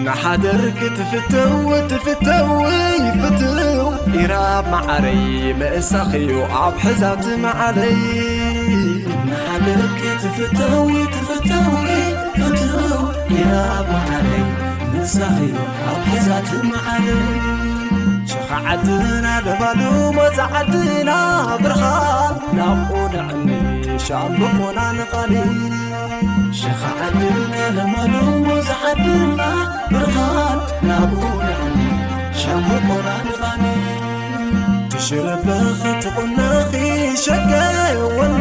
ንሓደር ክትፍተው ትፍተው ፍትው ኢራብ መዓረይ ምእሳኽዩ ኣብ ሕዛት መዓለይ። ንሓደር ክትፍተው ትፍተው ፍትው ኢራብ መዓረይ ምእሳኽዩ ኣብ ሕዛት መዓለይ። ሸኻ ዓድና ለባሉ ሞዛ ዓድና ብርሃን ናብኡ ንዕኒ ሻምብቆና ንቓኒ። ሸኻ ዓድና ለማሉ ሞዛ ዓድና ብርሃን ናብኡ ንዕኒ ሻምብቆና ንቓኒ። ትሽረበኺ ትቑነኺ ሸገወኒ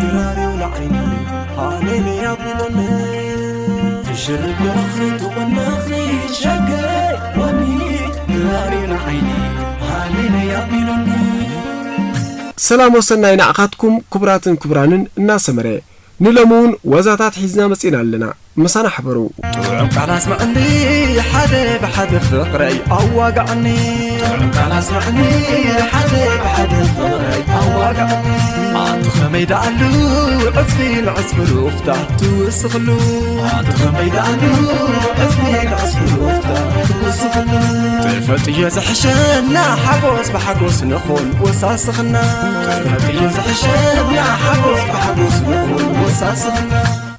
ድራርዩ ንዓይኒ ሃሌሉያ ቢለኒ። ትሽርበኺ ትቑነኺ ሸገወኒ ድራርዩ ንዓይኒ ሃሌሉያ ቢለኒ። ሰላም ወሰናይ ንዓኻትኩም ክቡራትን ክቡራንን እናሰመረ ንሎሚ እውን ዋዛታት ሒዝና መጺና ኣለና። ምሳና ሕበሩ። ጥዑም ቃል ኣስምዕኒ ሓደ ብሓደ ፍቕረይ ኣዋግዓኒ። ጥዑም ቃል ኣስምዕኒ ሓደ ብሓደ ፍቕረይ ኣዋግዓኒ። ኣቲ ኸመይ ደኣሉ ዕጽፊ ንዕጽፊ ሩፍታ ትውስኽሉ። ኣቲ ኸመይ ደኣሉ ዕጽፊ ንዕጽፊ ሩፍታ ትውስኽሉ። ተፈልጥዮ ዝሕሸና ሓጎስ ብሓጎስ ንኹን ወሳስኽና። ተፈልጥዮ ዝሕሸና ሓጎስ ብሓጎስ ንኹን ወሳስኽና።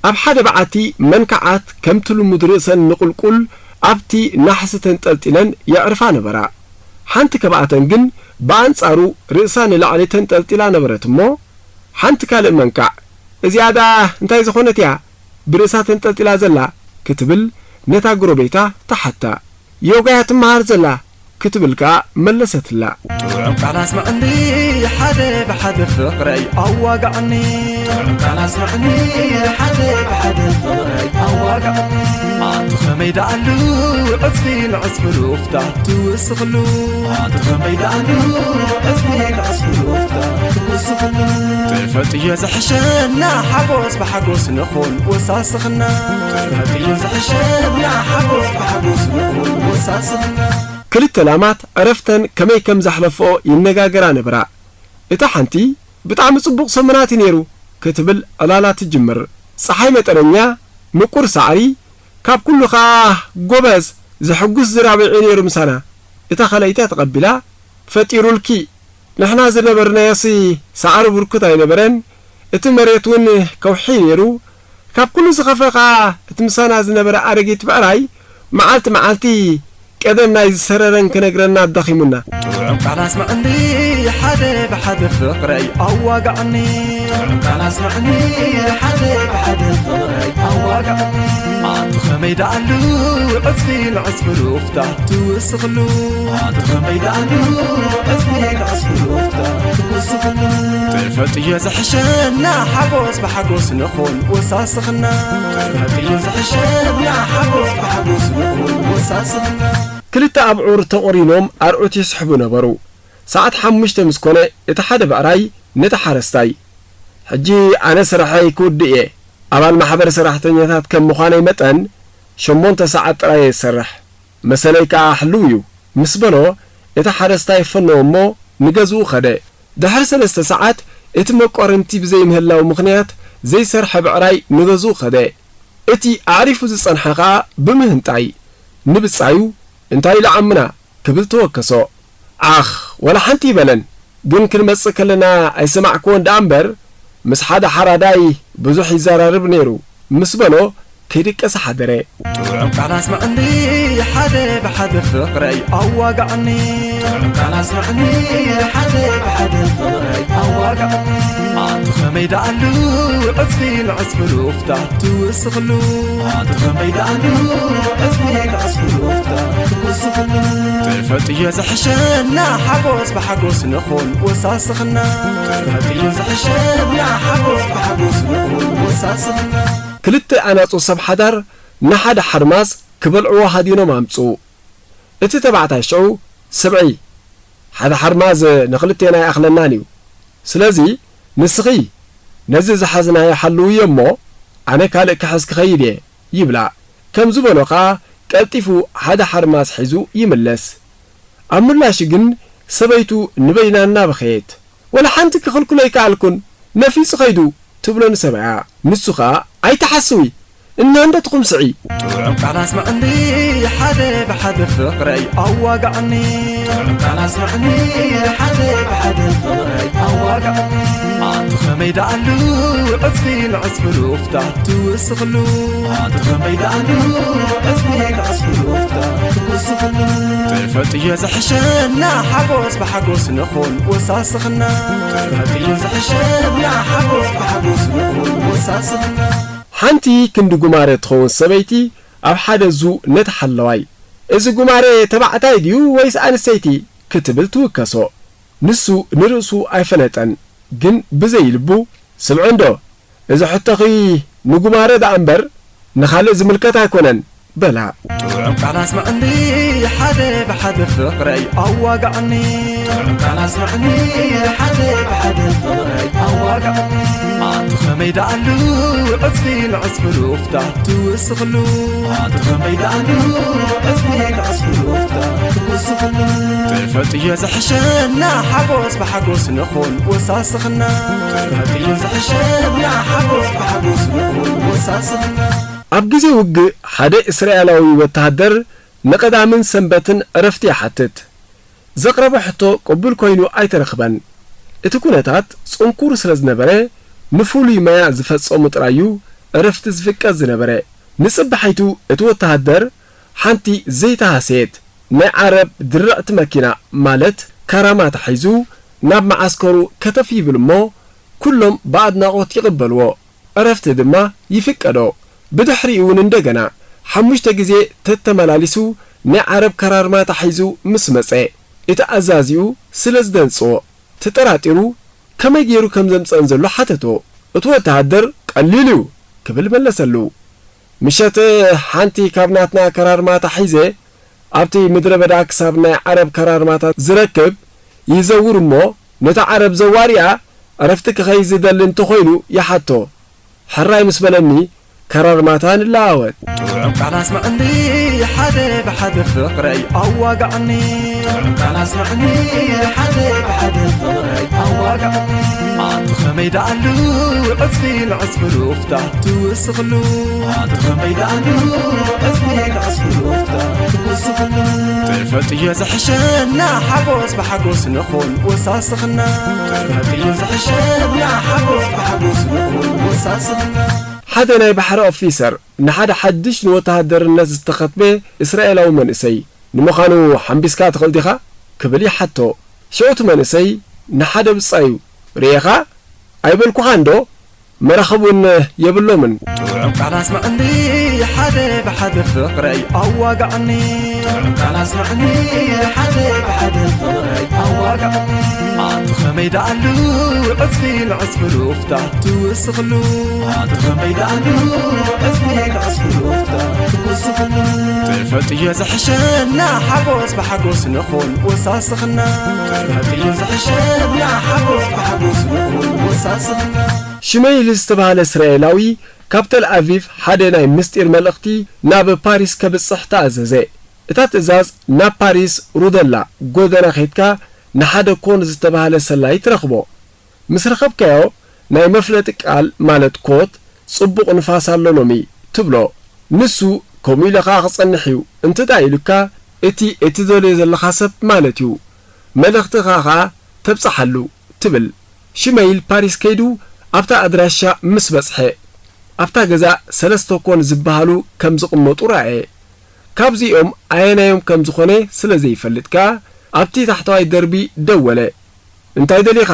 ኣብ ሓደ በዓቲ መንካዓት ከምቲ ልሙድ ርእሰን ንቑልቁል ኣብቲ ናሕሲ ተንጠልጢለን የዕርፋ ነበራ። ሓንቲ ካብኣተን ግን ብኣንጻሩ ርእሳ ንላዕሊ ተንጠልጢላ ነበረት እሞ፣ ሓንቲ ካልእ መንካዕ፣ "እዚኣ ደኣ እንታይ ዝኾነት እያ ብርእሳ ተንጠልጢላ ዘላ?" ክትብል ነታ ጎረቤታ ተሓታ። "ዮጋ እያ ትመሃር ዘላ" ክትብል ከኣ መለሰትላ። ጥዑም ቃል ኣስምዕኒ ሓደ ብሓደ ፍቕረይ ኣዋግዓኒ። ጥዑም ቃል ኣስምዕኒ ሓደ ብሓደ ፍቕረይ ኣዋግዓኒ። ኣቲ ኸመይ ደኣሉ ዕጽፊ ንዕጽፊ ሩፍታ ትውስኽሉ። ኣቲ ኸመይ ደኣሉ ዕጽፊ ንዕጽፊ ሩፍታ ትውስኽሉ። ተፈልጥዮ ዝሕሸና ሓጎስ ብሓጎስ ንኹን ወሳስኽና። ተፈልጥዮ ዝሕሸና ሓጎስ ብሓጎስ ንኹን ወሳስኽና። ክልተ ላማት ዕረፍተን ከመይ ከም ዘሕለፍኦ ይነጋገራ ነበራ። እታ ሓንቲ፣ "ብጣዕሚ ጽቡቕ ሰሙናት እዩ ነይሩ" ክትብል ዕላላ ትጅምር። ጸሓይ መጠነኛ፣ ምቁር ሳዕሪ፣ ካብ ኩሉ ኸኣ ጎበዝ፣ ዘሕጉስ ዝራብዒ ነይሩ ምሳና። እታ ካልኣይቲ ተቐቢላ፣ "ፈጢሩልኪ፣ ንሕና ዝነበርናዮሲ ሳዕሪ ብርኩት ኣይነበረን፣ እቲ መሬት እውን ከውሒ ነይሩ፣ ካብ ኩሉ ዝኸፍአ ኸኣ እቲ ምሳና ዝነበረ ኣረጊት ብዕራይ መዓልቲ መዓልቲ ቀደም ናይ ዝሰረረን ክነግረና ኣዳኺሙና። ጥዑም ቃል ኣስምዕኒ ሓደ ብሓደ ፍቕረይ ኣዋግዓኒ። ጥዑም ቃል ኣስምዕኒ ሓደ ብሓደ ፍቕረይ ኣዋግዓኒ። ኣቲ ኸመይ ደኣሉ ዕጽፊ ንዕጽፊ ሩፍታ ትውስኽሉ። ኣቲ ኸመይ ደኣሉ ዕጽፊ ንዕጽፊ ሩፍታ ትውስኽሉ። ተፈልጥዮ ዝሕሸና ሓጎስ ብሓጎስ ንኹን ወሳስኽና። ተፈልጥዮ ዝሕሸና ሓጎስ ብሓጎስ ንኹን ወሳስኽና። ክልተ ኣብዑር ተቖሪኖም ኣርዑት ይስሕቡ ነበሩ። ሰዓት ሓሙሽተ ምስ ኮነ፣ እቲ ሓደ ብዕራይ ነቲ ሓረስታይ፣ "ሕጂ ኣነ ስርሐይ ክውድእ እየ። ኣባል ማሕበር ሰራሕተኛታት ከም ምዃነይ መጠን፣ ሸሞንተ ሰዓት ጥራይ እየ ዝሰርሕ። መሰለይ ከኣ ሕሉው እዩ" ምስ በሎ፣ እቲ ሓረስታይ ፈነወ እሞ ንገዝኡ ኸደ። ድሕሪ ሰለስተ ሰዓት፣ እቲ መቋርንቲ ብዘይምህላው ምኽንያት ዘይሰርሐ ብዕራይ ንገዝኡ ኸደ። እቲ ኣዕሪፉ ዝጸንሐ ኸኣ ብምህንጣይ ንብጻዩ፣ "እንታይ ኢሉ ዓምና?" ክብል ተወከሶ። "ዓኽ፣ ወላ ሓንቲ ኣይበለን፣ ግን ክንመጽእ ከለና ኣይሰማዕክዎን ደኣ እምበር፣ ምስ ሓደ ሓራዳይ ብዙሕ ይዘራረብ ነይሩ" ምስ በሎ ከይደቀሰ ሓደረ። ጥዑም ቃል ኣስምዕኒ ሓደ ብሓደ ፍቕረይ ኣዋግዓኒ። ጥዑም ቃል ኣስምዕኒ ሓደ ብሓደ ፍቕረይ ኣዋግዓኒ። ኣቲ ኸመይ ደኣሉ ዕጽፊ ንዕጽፊ ሩፍታ ትውስኽሉ። ኣቲ ኸመይ ደኣሉ ዕጽፊ ንዕጽፊ ሩፍታ ትውስኽሉ። ተፈልጥዮ ዝሕሸና ሓጎስ ብሓጎስ ንኹን ወሳስኽና። ተፈልጥዮ ዝሕሸና ሓጎስ ብሓጎስ ንኹን ወሳስኽና። ክልተ ኣናጹ ሰብ ሓዳር ንሓደ ሓርማዝ ክበልዕዎ ሃዲኖም ኣምጽኡ። እቲ ተባዕታይ ሽዑ፣ "ስምዒ፣ ሓደ ሓርማዝ ንኽልቴና ኣይኣኽለናን እዩ። ስለዚ ንስኺ ነዚ ዝሓዝናዮ ሓልውዮ እሞ፣ ኣነ ካልእ ክሕዝ ክኸይድ እየ" ይብላ። ከም ዝበሎ ኸኣ ቀልጢፉ ሓደ ሓርማዝ ሒዙ ይምለስ። ኣብ ምላሹ ግን ሰበይቱ ንበይና እናበኸየት፣ "ወላ ሓንቲ ክኽልክሎ ኣይከኣልኩን፣ ነፊጹ ኸይዱ" ትብሎ ንሰብኣያ። ንሱ ኸኣ፣ "ኣይትሓስዊ፣ እናንደትኹም ስዒ። ጥዑም ቃል ኣስምዕኒ ሓደ ብሓደ ፍቕረይ ኣዋግዓኒ። ጥዑም ቃል ኣስምዕኒ ሓደ ብሓደ ፍቕረይ ኣዋግዓኒ። ኣቲ ኸመይ ደኣሉ ዕጽፊ ንዕጽፊ ሉፍታ ትውስኽሉ። ኣቲ ኸመይ ደኣሉ ዕጽፊ ንዕጽፊ ሉፍታ ትውስኽሉ። ትፈልጥዮ ዝሕሸና ሓጎስ ብሓጎስ ንኹን ወሳስኽና። ትፈልጥዮ ዝሕሸና ሓጎስ ብሓጎስ ንኹን ወሳስኽና። ሓንቲ ክንዲ ጉማረ ትኸውን ሰበይቲ ኣብ ሓደ ዙ ነቲ ሓለዋይ፣ "እዚ ጉማረ ተባዕታይ ድዩ ወይስ ኣንስተይቲ?" ክትብል ትውከሶ። ንሱ ንርእሱ ኣይፈለጠን፣ ግን ብዘይ ልቡ፣ "ስምዒ እንዶ፣ እዚ ሕቶኺ ንጉማረ ደኣ እምበር ንኻልእ ዝምልከት ኣይኮነን" በላ። ጥዑም ቃል ኣስምዕኒ ሓደ ብሓደ ፍቕረይ ኣዋግዓኒ። ጥዑም ቃል ኣስምዕኒ ሓደ ብሓደ ፍቕረይ ኣዋግዓኒ። ኣቲ ኸመይ ደኣሉ ዕጽፊ ንዕጽፊ ሉፍታ ትውስኽሉ። ኣቲ ኸመይ ደኣሉ ዕጽፊ ንዕጽፊ ሉፍታ ትውስኽሉ። ትፈልጥዮ ዝሕሸና ሓጎስ ብሓጎስ ንኹን ወሳስኽና። ትፈልጥዮ ዝሕሸና ሓጎስ ብሓጎስ ንኹን ወሳስኽና። ኣብ ግዜ ውግእ ሓደ እስራኤላዊ ወተሃደር ንቐዳምን ሰንበትን ዕረፍቲ ይሓትት። ዘቕረቦ ሕቶ ቅቡል ኮይኑ ኣይተረኽበን። እቲ ኩነታት ጽንኩር ስለ ዝነበረ፣ ንፍሉይ መያ ዝፈጸሙ ጥራይ እዩ ዕረፍቲ ዝፍቀድ ዝነበረ። ንጽባሒቱ እቲ ወተሃደር ሓንቲ ዘይተሃሰየት ናይ ዓረብ ድርዕቲ መኪና፣ ማለት ካራማታ ሒዙ ናብ መዓስከሩ ከተፍ ይብል እሞ፣ ኩሎም ብኣድናቖት ይቕበልዎ። ዕረፍቲ ድማ ይፍቀዶ። ብድሕሪኡ እውን እንደገና ሓሙሽተ ግዜ ተተመላሊሱ ናይ ዓረብ ከራርማታ ሒዙ ምስ መጸ፣ እቲ ኣዛዚኡ ስለ ዝደንጽዎ ተጠራጢሩ ከመይ ገይሩ ከም ዘምጸአን ዘሎ ሓተቶ። እቲ ወተሃደር "ቀሊል እዩ" ክብል መለሰሉ። ምሸት ሓንቲ ካብ ናትና ከራርማታ ሒዘ ኣብቲ ምድረ በዳ ክሳብ ናይ ዓረብ ከራርማታ ዝረክብ ይዘውር እሞ፣ ነታ ዓረብ ዘዋሪኣ ዕረፍቲ ክኸይድ ዝደሊ እንተኾይኑ ይሓቶ። ሕራይ ምስ በለኒ፣ ከራርማታ ንለዋወጥ። ጥዑም ቃል ኣስምዕኒ ሓደ ብሓደ ፍቕረይ ኣዋግዓኒ። ጥዑም ቃል ኣስምዕኒ ሓደ ብሓደ ፍቕረይ ኣዋግዓኒ። ኣቲ ኸመይ ደኣሉ ዕጽፊ ንዕጽፊ ሉፍታ ትውስኽሉ። ኣቲ ኸመይ ደኣሉ ዕጽፊ ንዕጽፊ ሉፍታ ትውስኽሉ። ትፈልጥዮ ዝሕሸና ሓጎስ ብሓጎስ ንኹን ወሳስኽና። ትፈልጥዮ ዝሕሸና ሓጎስ ብሓጎስ ንኹን ወሳስኽና። ሓደ ናይ ባሕሪ ኦፊሰር ንሓደ ሓድሽ ንወተሃደርነት ዝተኸትበ እስራኤላዊ መንእሰይ፣ "ንምዃኑ ሓምቢስካ ትኽእል ዲኻ?" ክብል ይሓቶ። ሽዑ እቲ መንእሰይ ንሓደ ብጻዩ፣ "ርእኻ? ኣይበልኩኻን ዶ? መራኽብ እውን የብሎምን።" ጥዑም ቃል ኣስምዕኒ ሓደ ብሓደ ፍቕረይ ኣዋግዓኒ። ጥዑም ቃል ኣስምዕኒ ሓደ ብሓደ ፍቕረይ ኣዋግዓኒ። ኣቲ ኸመይ ደኣሉ ዕጽፊ ንዕጽፊ ሉፍታ ትውስኽሉ። ኣቲ ኸመይ ደኣሉ ዕጽፊ ንዕጽፊ ሉፍታ ትውስኽሉ። ትፈልጥዮ ዝሕሸና ሓጎስ ብሓጎስ ንኹን ወሳስኽና። ትፈልጥዮ ዝሕሸና ሓጎስ ብሓጎስ ንኹን ወሳስኽና። ሽመይል ዝተባህለ እስራኤላዊ ካብ ተል ኣቪቭ ሓደ ናይ ምስጢር መልእኽቲ ናብ ፓሪስ ከብጽሕ ተኣዘዘ። እታ ትእዛዝ ናብ ፓሪስ ሩደላ ጎደና ኬድካ ንሓደ ኮን ዝተባህለ ሰላይ ትረኽቦ። ምስ ረኸብካዮ ናይ መፍለጢ ቃል ማለት ኮት "ጽቡቕ ንፋስ ኣሎ ሎሚ" ትብሎ። ንሱ "ከምኡ ኢለ ኸኣ ክጸንሕ እዩ" እንተ ደኣ ኢሉካ፣ እቲ እትደልዮ ዘለኻ ሰብ ማለት እዩ። መልእኽትኻ ኸኣ ተብጽሓሉ ትብል። ሽመይል ፓሪስ ከይዱ ኣብታ ኣድራሻ ምስ በጽሐ፣ ኣብታ ገዛ ሰለስተ ኮን ዝበሃሉ ከም ዝቕመጡ ረኣየ። ካብዚኦም ኣየናዮም ከም ዝኾነ ስለ ዘይፈልጥ ከኣ ኣብቲ ታሕተዋይ ደርቢ ደወለ። "እንታይ ደሊኻ?"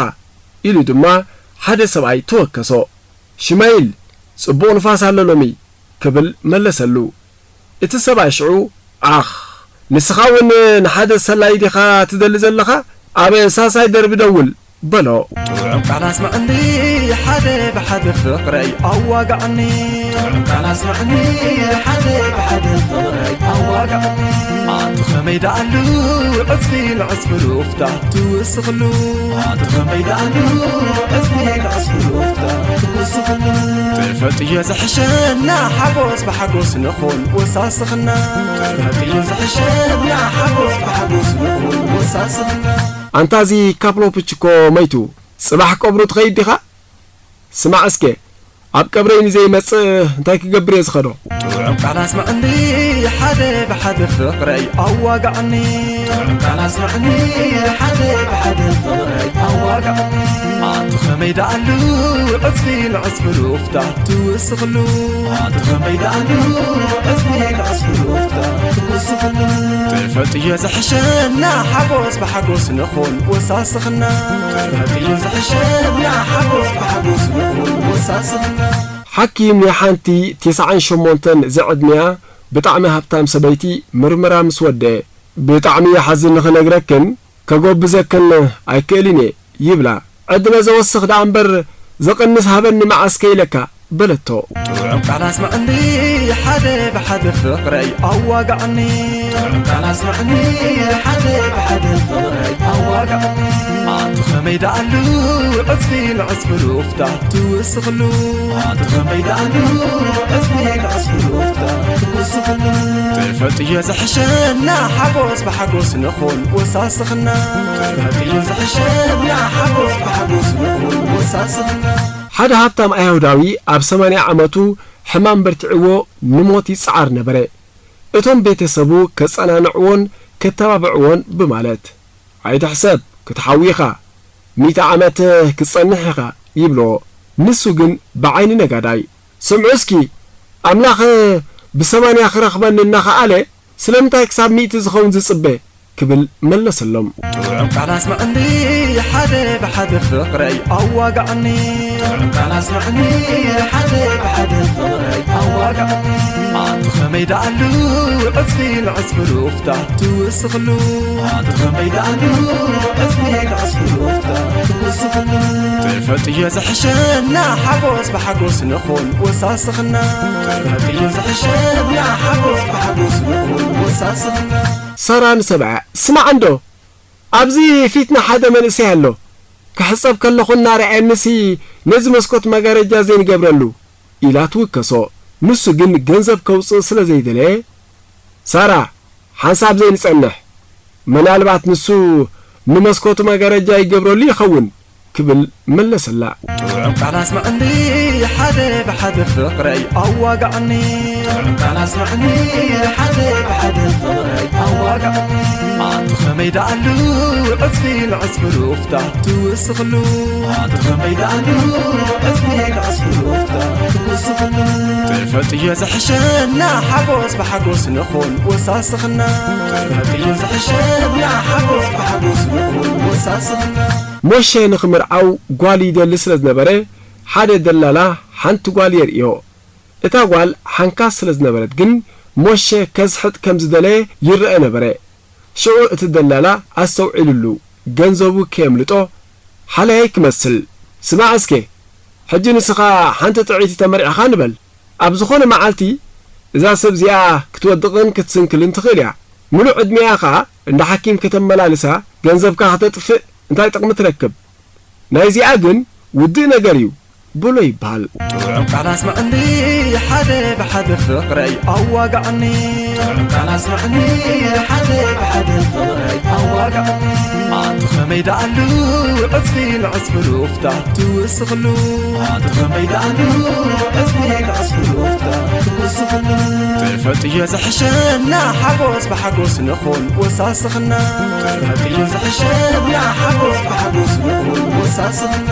ኢሉ ድማ ሓደ ሰብኣይ ተወከሶ። "ሽማይል፣ ጽቡቕ ንፋስ ኣሎ ሎሚ" ክብል መለሰሉ። እቲ ሰብኣይ ሽዑ፣ "ኣኽ፣ ንስኻ እውን ንሓደ ሰላይ ዲኻ ትደሊ ዘለኻ? ኣብ ሳልሳይ ደርቢ ደውል" በሎ። ጥዑም ቃል ኣስምዕኒ ሓደ ብሓደ ፍቕረይ ኣዋግዓኒ። ጥዑም ቃል ኣስምዕኒ ሓደ ብሓደ ፍቕረይ ኣዋግዓኒ። ኣቲ ኸመይ ደኣሉ ዕጽፊ ንዕጽፊ ሉፍታ ትውስኽሉ። ኣቲ ኸመይ ደኣሉ ዕጽፊ ንዕጽፊ ሉፍታ ትውስኽሉ። ትፈልጥዮ ዝሕሸና ሓጎስ ብሓጎስ ንኹን ወሳስኽና። ትፈልጥዮ ዝሕሸና ሓጎስ ብሓጎስ ንኹን ወሳስኽና። ኣንታ እዚ ካፕሎ ፕችኮ መይቱ፣ ጽባሕ ቀብሩ ትኸይድ ዲኻ? ስማዕ እስከ፣ ኣብ ቀብረይ ንዘይመጽእ እንታይ ክገብር እየ ዝኸዶ? ጥዑም ቃል ኣስምዕኒ ሓደ ብሓደ ፍቕረይ ኣዋግዓኒ። ጥዑም ቃል ኣስምዕኒ ሓደ ብሓደ ፍቕረይ ኣዋግዓኒ። ኣቲ ኸመይ ደኣሉ ዕጽፊ ንዕጽፊ ሉፍታ ትውስኽሉ። ኣቲ ኸመይ ደኣሉ ዕጽፊ ንዕጽፊ ሉፍታ ትውስኽሉ። ጥፈጥዮ ዝሕሸና ሓጎስ ብሓጎስ ንኹን ወሳስኽና። ጥፈጥዮ ዝሕሸና ሓጎስ ብሓጎስ ንኹን ወሳስኽና። ሓኪም ንሓንቲ ተስዓን ሸሞንተን ዝዕድሚያ ብጣዕሚ ሃብታም ሰበይቲ ምርመራ ምስ ወደአ፣ ብጣዕሚ ይሓዝን ንኽነግረክን ከጎብዘክን ኣይክእልን እየ ይብላ። ዕድመ ዘወስኽ ደኣ እምበር ዘቕንስ ሃበኒ መዓስ ከ ኢለካ በለቶ። ጥዑም ቃል ኣስምዕኒ ሓደ ብሓደ ፍቕረይ ኣዋግዓኒ። ጥዑም ቃል ኣስምዕኒ ሓደ ብሓደ ፍቕረይ ኣዋግዓኒ። ኣቲ ኸመይ ደኣሉ ዕጽፊ ንዕጽፊ ሉፍታ ትውስኽሉ። ኣቲ ኸመይ ደኣሉ ዕጽፊ ንዕጽፊ ሉፍታ ትውስኽሉ። ጥፈጥዮ ዝሕሸና ሓጎስ ብሓጎስ ንኹን ወሳስኽና። ጥፈጥዮ ዝሕሸና ሓጎስ ብሓጎስ ንኹን ወሳስኽና። ሓደ ሃብታም ኣይሁዳዊ ኣብ ሰማንያ ዓመቱ ሕማም በርቲዕዎ ንሞት ይጽዓር ነበረ። እቶም ቤተሰቡ ከጸናንዕዎን ከተባብዕዎን ብማለት፣ ኣይትሕሰብ፣ ክትሓዊ ኢኻ፣ ሚእቲ ዓመት ክትጸንሕ ኢኻ ይብልዎ። ንሱ ግን ብዓይኒ ነጋዳይ፣ ስምዑ እስኪ፣ ኣምላኽ ብሰማንያ ክረኽበኒ እናኸኣለ ስለምንታይ ክሳብ ሚእቲ ዝኸውን ዝጽበ? ክብል መለሰሎም። ጥዑም ቃል ኣስምዕኒ ሓደ ብሓደ ፍቕረይ ኣዋግዓኒ። ጥዑም ቃል ኣስምዕኒ ሓደ ብሓደ ፍቕረይ ኣዋግዓኒ። ኣቲ ኸመይ ደኣሉ ዕጽፊ ንዕጽፊ ሉፍታ ትውስኽሉ። ኣቲ ኸመይ ደኣሉ ዕጽፊ ንዕጽፊ ሉፍታ ትውስኽሉ። ጥፈጥዮ ዝሕሸና ሓጎስ ብሓጎስ ንኹን ወሳስኽና። ጥፈጥዮ ዝሕሸና ሓጎስ ብሓጎስ ንኹን ወሳስኽና። ሳራ ንሰብዓ፣ ስማዕ እንዶ፣ ኣብዚ ፊትና ሓደ መንእሰይ ኣሎ። ክሕጸብ ከለኹ እናረኣየኒሲ ነዚ መስኮት መጋረጃ ዘይንገብረሉ፣ ኢላ ትውከሶ። ንሱ ግን ገንዘብ ከውጽእ ስለ ዘይደለየ፣ ሳራ፣ ሓንሳብ ዘይንጸንሕ፣ ምናልባት ንሱ ንመስኮቱ መጋረጃ ይገብረሉ ይኸውን። ክብል መለሰላ። ጥዑም ቃል ኣስምዕኒ ሓደ ብሓደ ፍቕረይ ኣዋግዓኒ። ጥዑም ቃል ኣስምዕኒ ሓደ ብሓደ ፍቕረይ ኣዋግዓኒ። ኣቲ ኸመይ ደኣሉ ዕጽፊ ንዕጽፊ ሉፍታ ትውስኽሉ። ኣቲ ኸመይ ደኣሉ ዕጽፊ ንዕጽፊ ሉፍታ ትውስኽሉ። ጥፈጥዮ ዝሕሸና ሓጎስ ብሓጎስ ንኹን ወሳስኽና። ጥፈጥዮ ዝሕሸና ሓጎስ ብሓጎስ ንኹን ወሳስኽና። ሞሼ ንኽምርዓው ጓል ይደሊ ስለ ዝነበረ፣ ሓደ ደላላ ሓንቲ ጓል የርእዮ። እታ ጓል ሓንካስ ስለ ዝነበረት ግን፣ ሞሼ ከዝሕጥ ከም ዝደለየ ይረኣ ነበረ። ሽዑ እቲ ደላላ ኣስተውዒሉሉ፣ ገንዘቡ ከየምልጦ ሓላያይ ክመስል። ስማዕ እስከ፣ ሕጂ ንስኻ ሓንቲ ጥዕይቲ ተመርዒኻ ንበል። ኣብ ዝኾነ መዓልቲ እዛ ሰብ እዚኣ ክትወድቕን ክትስንክልን ትኽእል እያ። ምሉእ ዕድሚኣ ኸኣ እንዳ ሓኪም ከተመላልሳ ገንዘብካ ከተጥፍእ እንታይ ጥቕሚ ትረክብ? ናይዚኣ ግን ውድእ ነገር እዩ በሎ ይበሃል። ጥዑም ቃል ኣስምዕኒ ሓደ ብሓደ ፍቕረይ ኣዋግዓኒ። ጥዑም ቃል ኣስምዕኒ ሓደ ብሓደ ፍቕረይ ኣዋግዓኒ። ኣቲ ኸመይ ደኣሉ ዕጽፊ ንዕጽፊ ሉፍታ ትውስኽሉ። ኣቲ ኸመይ ደኣሉ ዕጽፊ ንዕጽፊ ሉፍታ ትውስኽሉ። ጥፈጥዮ ዝሕሸና ሓጎስ ብሓጎስ ንኹን ወሳስኽና። ጥፈጥዮ ዝሕሸና ሓጎስ ብሓጎስ ንኹን ወሳስኽና።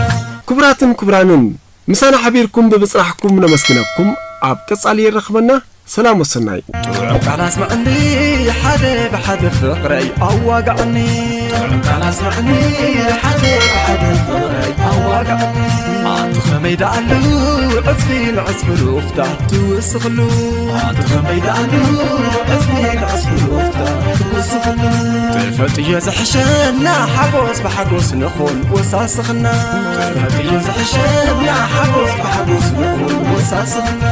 ክቡራትን ክቡራንን፣ ምሳና ሓቢርኩም ብምጽናሕኩም ነመስግነኩም። ኣብ ቀጻሊ የራኽበና። ሰላም ወሰናይ። ጥዑም ቃል ኣስምዕኒ ሓደ ብሓደ ፍቕረይ ኣዋግዓኒ። ጥዑም ቃል ኣስምዕኒ ሓደ ብሓደ ፍቕረይ ኣዋግዓኒ። ኣቲ ኸመይ ደኣሉ ዕጽፊ ንዕጽፊ ሉፍታ ትውስኽሉ። ኣቲ ኸመይ ደኣሉ ዕጽፊ ንዕጽፊ ሉፍታ ትውስኽሉ። ጥፈጥዮ ዝሕሸና ሓጎስ ብሓጎስ ንኹን ወሳስኽና። ጥፈጥዮ ዝሕሸና ሓጎስ ብሓጎስ ንኹን ወሳስኽና።